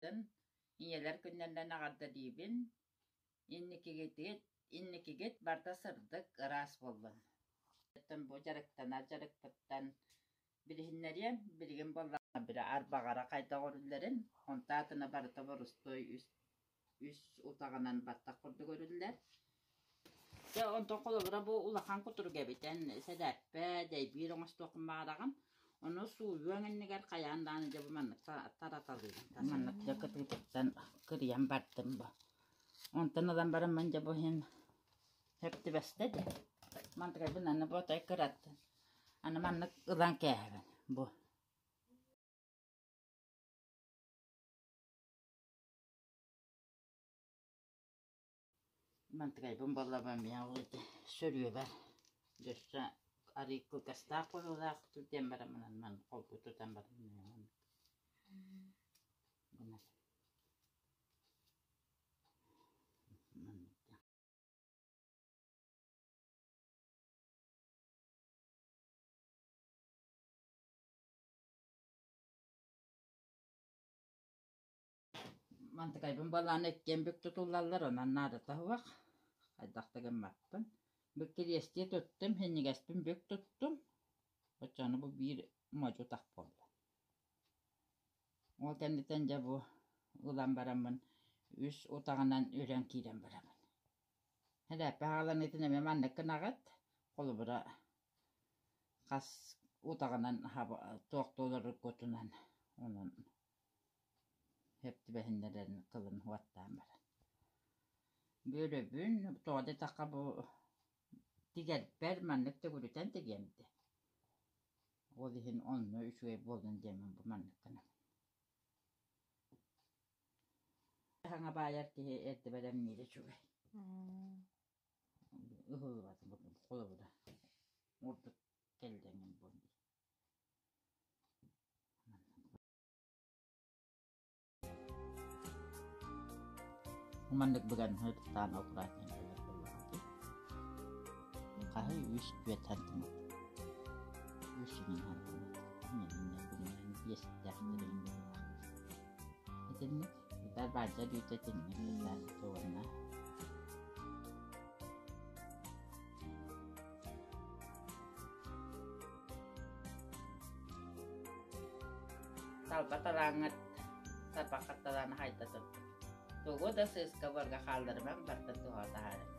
барыгытын Ийэлэр күннэринэн эҕэрдэлиибин! Инникигитигит, инникигит барыта сырдык, ыраас буоллун! Бу дьарыктанар дьарыкпыттан билиһиннэриэм, билигин буоллаҕына били арбаҕара хайдах өрүллэрин, онто атына барыта борустуой үс үс утаҕынан баттах курдук өрүллэр. Дьэ, онтон холобура бу улахан кутурук эбит, эн сэлээппэ, дэйбиир оҥостуоххун баҕараҕын. Ону сууйуоҥ иннигэр хайаан даҕаны дьэ бу маннык тараталыыгын. Маннык дьэ кытыытыттан кырыйан бардым бу. Онтон ылан бараммын дьэ бу иһин сөп түбэстэ дии. Мантыкайбын аны бу отой кыраттын. Аны маннык ылан кээһэбин бу. Мантыкайбын буоллаҕына миэхэ ол ити сөрүөбэр дьөссө арыый кылгастаах быһыылаах диэн бараммын манан холбуу тутан баран гынан Мантыкайбын балааны иккиэн бүк тутуллаллар, онон наадата суох, хайдах да гыммаппын. Бүк кириэстии туттум, синньигэспин бүк туттум, оччону бу биир модьу утах буолла. Ол кэнниттэн дьэ бу ылан бараммын үс утаҕынан үрэн киирэн барабын. Сэлээппэ хааланыытын эмиэ маннык гынаҕыт, холобура хас утаҕынан туох туоларгытынан онон Сөп түбэһиннэрэн кылын уоттаан баран. Бүөрөбүн, тоҕо диэтэххэ бу тигэрбэр маннык төгүрүтэн тигиэм этэ. Ол иһин онно үчүгэй буоллун диэммин бу маннык гынабын. Саҥа баайар киһи эрдэ бэлэмниирэ үчүгэй. Ыһыллыбат холобура ордук кэллэҥин буоллун. Маннык быган ытыктаан аккуратнай буолар буоллаҕа дии. Хаһый үс түөрт сантиметр. Үс иҥин сантиметр. Биэстээхтэрин быһыылаах. Итинник Ытар баадьа бүйтэ итинник ытааччы уонна Талба талааҥҥыт тарбаххыт талаана хайда турбут. Тугу да сыыска-буорга хаалларымаҥ, барытын туһаҕа таһаарыҥ.